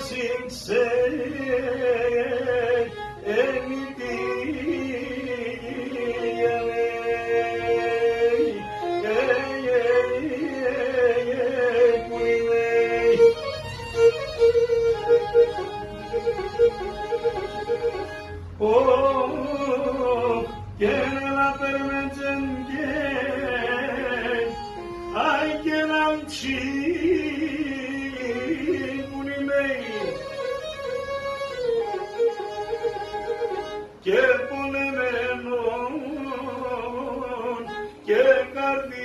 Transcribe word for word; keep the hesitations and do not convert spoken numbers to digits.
Σύνξε, ε, μη τίγια, ε, ε, ε, ε, που είμαι. Ω, και να περμέντσεν και, αι, και να μ' τσιπούνι με, και πονεμένον και καρδι-